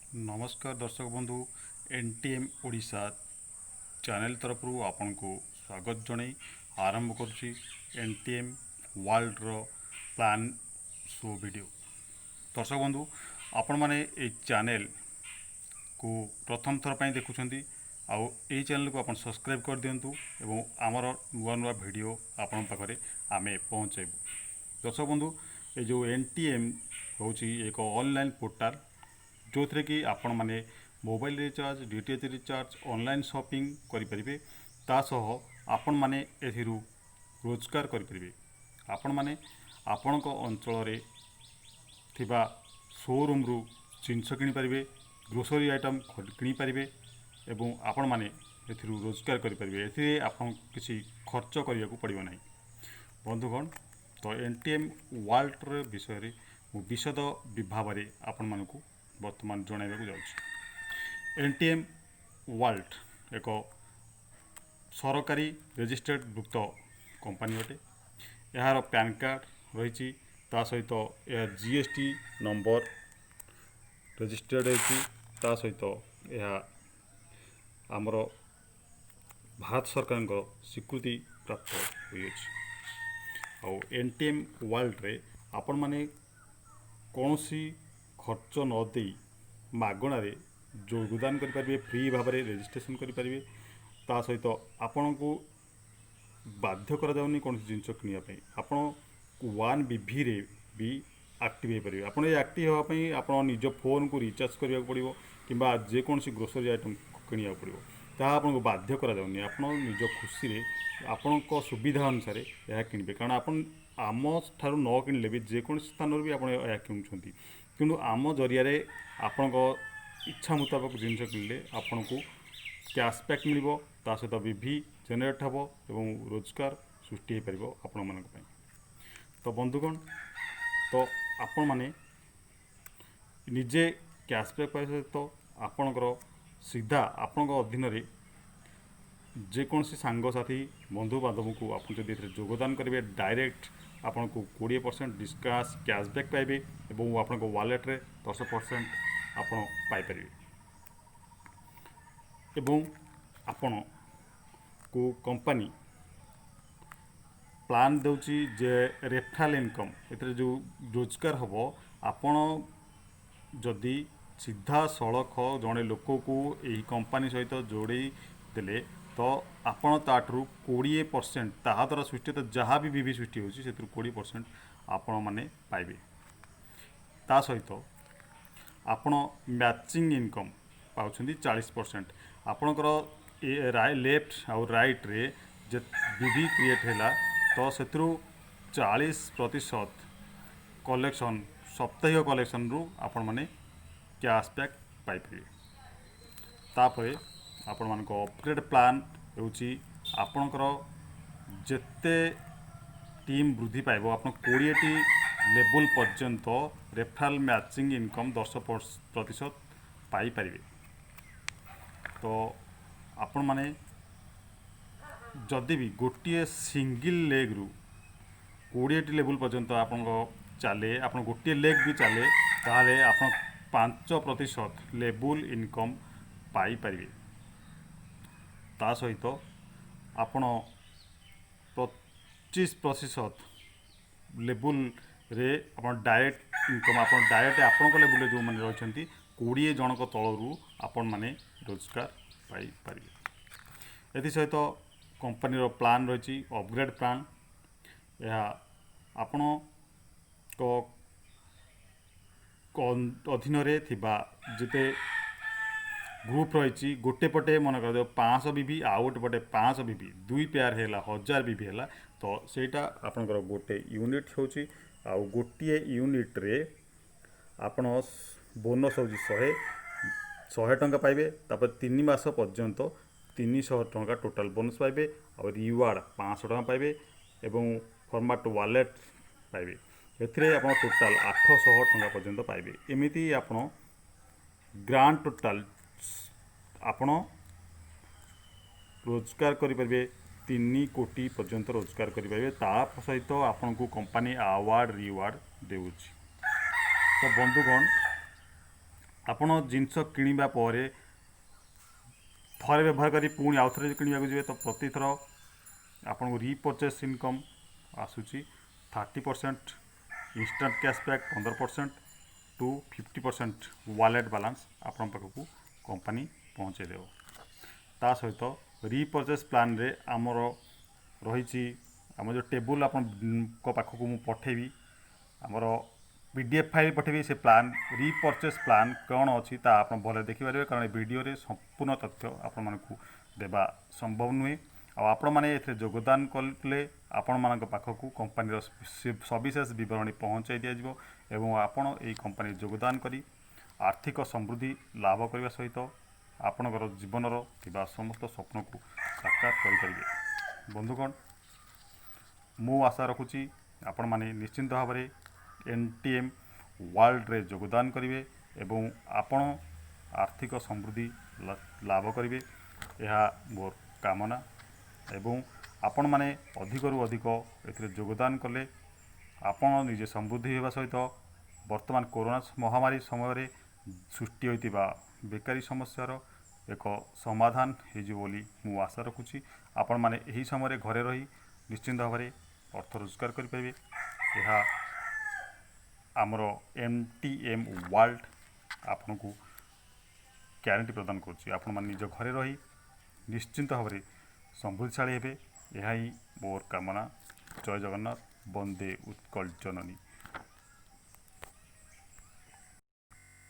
ନମସ୍କାର ଦର୍ଶକ ବନ୍ଧୁ, N T M Odisha channel ତରଫରୁ ଆପଣଙ୍କୁ ସ୍ୱାଗତ ଜଣାଇ ଆରମ୍ଭ କରୁଛି ଏନ୍ ଟି ଏମ୍ ୱାର୍ଲଡ଼ର ପ୍ଲାନ୍ ଶୋ ଭିଡ଼ିଓ। ଦର୍ଶକ ବନ୍ଧୁ, ଆପଣମାନେ ଏଇ ଚ୍ୟାନେଲ୍କୁ ପ୍ରଥମ ଥର ପାଇଁ ଦେଖୁଛନ୍ତି ଆଉ ଏଇ ଚ୍ୟାନେଲ୍କୁ ଆପଣ ସବସ୍କ୍ରାଇବ୍ କରିଦିଅନ୍ତୁ ଏବଂ ଆମର ନୂଆ ନୂଆ ଭିଡ଼ିଓ ଆପଣଙ୍କ ପାଖରେ ଆମେ ପହଞ୍ଚାଇବୁ। ଦର୍ଶକ ବନ୍ଧୁ, ଏ ଯେଉଁ ଏନ୍ ଟି ଏମ୍ ହେଉଛି ଏକ ଅନଲାଇନ୍ ପୋର୍ଟାଲ୍, ଯେଉଁଥିରେ କି ଆପଣମାନେ mobile recharge, DTH recharge, online shopping କରିପାରିବେ। ତା ସହ ଆପଣମାନେ ଏଥିରୁ ରୋଜଗାର କରିପାରିବେ। ଆପଣମାନେ ଆପଣଙ୍କ ଅଞ୍ଚଳରେ ଥିବା ସୋରୁମ୍ରୁ ଜିନିଷ କିଣିପାରିବେ, ଗ୍ରୋସରୀ ଆଇଟମ୍ କିଣିପାରିବେ ଏବଂ ଆପଣମାନେ ଏଥିରୁ ରୋଜଗାର କରିପାରିବେ। ଏଥିରେ ଆପଣଙ୍କୁ କିଛି ଖର୍ଚ୍ଚ କରିବାକୁ ପଡ଼ିବ ନାହିଁ। ବନ୍ଧୁଗଣ, ତ ଏନ୍ ଟି ଏମ୍ ୱାର୍ଲଡ଼ର ବିଷୟରେ ମୁଁ ବିଶଦ ଭାବରେ ଆପଣମାନଙ୍କୁ ବର୍ତ୍ତମାନ ଜଣାଇବାକୁ ଯାଉଛି। ଏନ୍ ଟି ଏମ୍ ୱାର୍ଲଡ଼ ଏକ ସରକାରୀ ରେଜିଷ୍ଟର୍ଡ ଭୁକ୍ତ କମ୍ପାନୀ ଅଟେ। ଏହାର ପ୍ୟାନ୍ କାର୍ଡ଼ ରହିଛି, ତା ସହିତ ଏହା ଜିଏସ୍ଟି ନମ୍ବର ରେଜିଷ୍ଟର୍ଡ଼ ହେଇଛି। ତା ସହିତ ଏହା ଆମର ଭାରତ ସରକାରଙ୍କ ସ୍ୱୀକୃତି ପ୍ରାପ୍ତ ହୋଇଅଛି। ଆଉ ଏନ୍ ଟି ଏମ୍ ୱାର୍ଲଡ଼ରେ ଆପଣମାନେ କୌଣସି ଖର୍ଚ୍ଚ ନ ଦେଇ ମାଗଣାରେ ଯୋଗଦାନ କରିପାରିବେ, ଫ୍ରି ଭାବରେ ରେଜିଷ୍ଟ୍ରେସନ୍ କରିପାରିବେ। ତା ସହିତ ଆପଣଙ୍କୁ ବାଧ୍ୟ କରାଯାଉନି କୌଣସି ଜିନିଷ କିଣିବା ପାଇଁ। ଆପଣ ୱାନ୍ ବିଭିରେ ବି ଆକ୍ଟିଭ୍ ହେଇପାରିବେ। ଆପଣ ଏ ଆକ୍ଟିଭ୍ ହେବା ପାଇଁ ଆପଣ ନିଜ ଫୋନ୍କୁ ରିଚାର୍ଜ କରିବାକୁ ପଡ଼ିବ କିମ୍ବା ଯେକୌଣସି ଗ୍ରୋସରୀ ଆଇଟମ୍ କିଣିବାକୁ ପଡ଼ିବ। ତାହା ଆପଣଙ୍କୁ ବାଧ୍ୟ କରାଯାଉନି। ଆପଣ ନିଜ ଖୁସିରେ ଆପଣଙ୍କ ସୁବିଧା ଅନୁସାରେ ଏହା କିଣିବେ, କାରଣ ଆପଣ ଆମ ଠାରୁ ନ କିଣିଲେ ବି ଯେକୌଣସି ସ୍ଥାନରୁ ବି ଆପଣ ଏହା କିଣୁଛନ୍ତି। କିନ୍ତୁ ଆମ ଜରିଆରେ ଆପଣଙ୍କ ଇଚ୍ଛା ମୁତାବକ ଜିନିଷ କିଣିଲେ ଆପଣଙ୍କୁ କ୍ୟାସବ୍ୟାକ୍ ମିଳିବ, ତା ସହିତ ବିଭି ଜେନେରେଟ୍ ହେବ ଏବଂ ରୋଜଗାର ସୃଷ୍ଟି ହୋଇପାରିବ ଆପଣମାନଙ୍କ ପାଇଁ। ତ ବନ୍ଧୁଗଣ, ତ ଆପଣମାନେ ନିଜେ କ୍ୟାସବ୍ୟାକ୍ ପାଇବା ସହିତ ଆପଣଙ୍କର ସିଧା ଆପଣଙ୍କ ଅଧୀନରେ ଯେକୌଣସି ସାଙ୍ଗସାଥି, ବନ୍ଧୁବାନ୍ଧବଙ୍କୁ ଆପଣ ଯଦି ଏଥିରେ ଯୋଗଦାନ କରିବେ, ଡାଇରେକ୍ଟ ଆପଣଙ୍କୁ 20% କ୍ୟାସବ୍ୟାକ୍ ପାଇବେ ଏବଂ ଆପଣଙ୍କ ୱାଲେଟ୍ରେ 10% ଆପଣ ପାଇପାରିବେ। ଏବଂ ଆପଣଙ୍କୁ କମ୍ପାନୀ ପ୍ଲାନ୍ ଦେଉଛି ଯେ ରେଫରାଲ୍ ଇନକମ୍, ଏଥିରେ ଯେଉଁ ରୋଜଗାର ହେବ, ଆପଣ ଯଦି ସିଧାସଳଖ ଜଣେ ଲୋକକୁ ଏହି କମ୍ପାନୀ ସହିତ ଯୋଡ଼େଇ ଦେଲେ, ତ ଆପଣ ତାଠାରୁ 20%, ତାହା ଦ୍ୱାରା ସୃଷ୍ଟି ତ ଯାହା ବି ବିଭି ସୃଷ୍ଟି ହେଉଛି, ସେଥିରୁ 20% ଆପଣମାନେ ପାଇବେ। ତା ସହିତ ଆପଣ ମ୍ୟାଚିଂ ଇନକମ୍ ପାଉଛନ୍ତି 40%। ଆପଣଙ୍କର ଏ ଲେଫ୍ଟ ଆଉ ରାଇଟ୍ରେ ଯେ ବିଭି କ୍ରିଏଟ୍ ହେଲା, ତ ସେଥିରୁ 40% କଲେକ୍ସନ୍, ସାପ୍ତାହିକ କଲେକ୍ସନ୍ରୁ ଆପଣମାନେ କ୍ୟାସବ୍ୟାକ୍ ପାଇପାରିବେ। ତାପରେ ଆପଣମାନଙ୍କ ଅପଗ୍ରେଡ଼୍ ପ୍ଲାନ୍ ହେଉଛି, ଆପଣଙ୍କର ଯେତେ ଟିମ୍ ବୃଦ୍ଧି ପାଇବ, ଆପଣ 20ଟି ଲେବୁଲ୍ ପର୍ଯ୍ୟନ୍ତ ରେଫରାଲ୍ ମ୍ୟାଚିଂ ଇନକମ୍ 10% ପାଇପାରିବେ। ତ ଆପଣମାନେ ଯଦି ବି ଗୋଟିଏ ସିଙ୍ଗିଲ୍ ଲେଗ୍ରୁ 20ଟି ଲେବୁଲ୍ ପର୍ଯ୍ୟନ୍ତ ଆପଣଙ୍କ ଚାଲେ, ଆପଣ ଗୋଟିଏ ଲେଗ୍ ବି ଚାଲେ, ତାହେଲେ ଆପଣ 5% ଲେବୁଲ୍ ଇନକମ୍ ପାଇପାରିବେ। ତା ସହିତ ଆପଣ 25% ଲେବୁଲ୍ରେ ଆପଣ ଡାଇରେକ୍ଟ ଇନକମ୍, ଆପଣ ଡାଇରେକ୍ଟ ଆପଣଙ୍କ ଲେବୁଲ୍ରେ ଯେଉଁମାନେ ରହିଛନ୍ତି, 20 ଜଣଙ୍କ ତଳରୁ ଆପଣମାନେ ରୋଜଗାର ପାଇପାରିବେ। ଏଥିସହିତ କମ୍ପାନୀର ପ୍ଲାନ୍ ରହିଛି ଅପଗ୍ରେଡ଼୍ ପ୍ଲାନ୍। ଏହା ଆପଣଙ୍କ ଅଧୀନରେ ଥିବା ଯେତେ ଗ୍ରୁପ୍ ରହିଛି, ଗୋଟେ ପଟେ ମନେ କରାଯାଉ 500 ବିଭି ଆଉ ଗୋଟେ ପଟେ 500 ବିଭି, ଦୁଇ ପେୟାର ହେଲା 1000 ବିଭି ହେଲା, ତ ସେଇଟା ଆପଣଙ୍କର ଗୋଟେ ୟୁନିଟ୍ ହେଉଛି। ଆଉ ଗୋଟିଏ ୟୁନିଟ୍ରେ ଆପଣ ବୋନସ୍ ହେଉଛି 100 ଟଙ୍କା ପାଇବେ। ତାପରେ 3 ମାସ ପର୍ଯ୍ୟନ୍ତ 300 ଟଙ୍କା ଟୋଟାଲ୍ ବୋନସ୍ ପାଇବେ ଆଉ ରିୱାର୍ଡ଼ 500 ଟଙ୍କା ପାଇବେ ଏବଂ ଫର୍ମାଟ୍ ୱାଲେଟ୍ ପାଇବେ। ଏଥିରେ ଆପଣ ଟୋଟାଲ୍ 800 ଟଙ୍କା ପର୍ଯ୍ୟନ୍ତ ପାଇବେ। ଏମିତି ଆପଣ ଗ୍ରାଣ୍ଡ ଟୋଟାଲ୍ ଆପଣ ରୋଜଗାର କରିପାରିବେ, 3 କୋଟି ପର୍ଯ୍ୟନ୍ତ ରୋଜଗାର କରିପାରିବେ। ତା ସହିତ ଆପଣଙ୍କୁ କମ୍ପାନୀ ଆୱାର୍ଡ଼, ରିୱାର୍ଡ଼ ଦେଉଛି। ତ ବନ୍ଧୁଗଣ, ଆପଣ ଜିନିଷ କିଣିବା ପରେ ଥରେ ବ୍ୟବହାର କରି ପୁଣି ଆଉ ଥରେ କିଣିବାକୁ ଯିବେ, ତ ପ୍ରତିଥର ଆପଣଙ୍କୁ ରିପରଚେସ୍ ଇନକମ୍ ଆସୁଛି 30%, instant cashback 15% to 50% wallet balance ଆପଣଙ୍କ ପାଖକୁ କମ୍ପାନୀ ପହଞ୍ଚାଇ ଦେବ। ତା ସହିତ ରିପରଚେସ୍ ପ୍ଲାନ୍ରେ ଆମର ରହିଛି, ଆମ ଯେଉଁ ଟେବୁଲ୍ ଆପଣଙ୍କ ପାଖକୁ ମୁଁ ପଠେଇବି, ଆମର PDF file ପଠେଇବି, ସେ ପ୍ଲାନ୍, ରିପରଚେସ୍ ପ୍ଲାନ୍ କ'ଣ ଅଛି, ତା ଆପଣ ଭଲରେ ଦେଖିପାରିବେ। କାରଣ ଏ ଭିଡ଼ିଓରେ ସମ୍ପୂର୍ଣ୍ଣ ତଥ୍ୟ ଆପଣମାନଙ୍କୁ ଦେବା ସମ୍ଭବ ନୁହେଁ। ଆଉ ଆପଣମାନେ ଏଥିରେ ଯୋଗଦାନ କଲେ ଆପଣମାନଙ୍କ ପାଖକୁ କମ୍ପାନୀର ସବିଶେଷ ବିବରଣୀ ପହଞ୍ଚାଇ ଦିଆଯିବ ଏବଂ ଆପଣ ଏହି କମ୍ପାନୀରେ ଯୋଗଦାନ କରି ଆର୍ଥିକ ସମୃଦ୍ଧି ଲାଭ କରିବା ସହିତ ଆପଣଙ୍କର ଜୀବନର ଥିବା ସମସ୍ତ ସ୍ୱପ୍ନକୁ ସାକାର କରିପାରିବେ। ବନ୍ଧୁଗଣ, ମୁଁ ଆଶା ରଖୁଛି ଆପଣମାନେ ନିଶ୍ଚିନ୍ତ ଭାବରେ NTM ୱାର୍ଲଡ଼ରେ ଯୋଗଦାନ କରିବେ ଏବଂ ଆପଣ ଆର୍ଥିକ ସମୃଦ୍ଧି ଲାଭ କରିବେ, ଏହା ମୋର କାମନା। ଏବଂ ଆପଣମାନେ ଅଧିକରୁ ଅଧିକ ଏଥିରେ ଯୋଗଦାନ କଲେ ଆପଣ ନିଜେ ସମୃଦ୍ଧି ହେବା ସହିତ ବର୍ତ୍ତମାନ କରୋନା ମହାମାରୀ ସମୟରେ ସୃଷ୍ଟି ହୋଇଥିବା ବେକାରୀ ସମସ୍ୟାର ଏକ ସମାଧାନ ହେଇଯିବ ବୋଲି ମୁଁ ଆଶା ରଖୁଛି। ଆପଣମାନେ ଏହି ସମୟରେ ଘରେ ରହି ନିଶ୍ଚିନ୍ତ ଭାବରେ ଅର୍ଥ ରୋଜଗାର କରିପାରିବେ, ଏହା ଆମର NTM world ଆପଣଙ୍କୁ ଗ୍ୟାରେଣ୍ଟି ପ୍ରଦାନ କରୁଛି। ଆପଣମାନେ ନିଜ ଘରେ ରହି ନିଶ୍ଚିନ୍ତ ଭାବରେ ସମୃଦ୍ଧିଶାଳୀ ହେବେ, ଏହା ହିଁ ମୋର କାମନା। ଜୟ ଜଗନ୍ନାଥ, ବନ୍ଦେ ଉତ୍କଳ ଜନନୀ।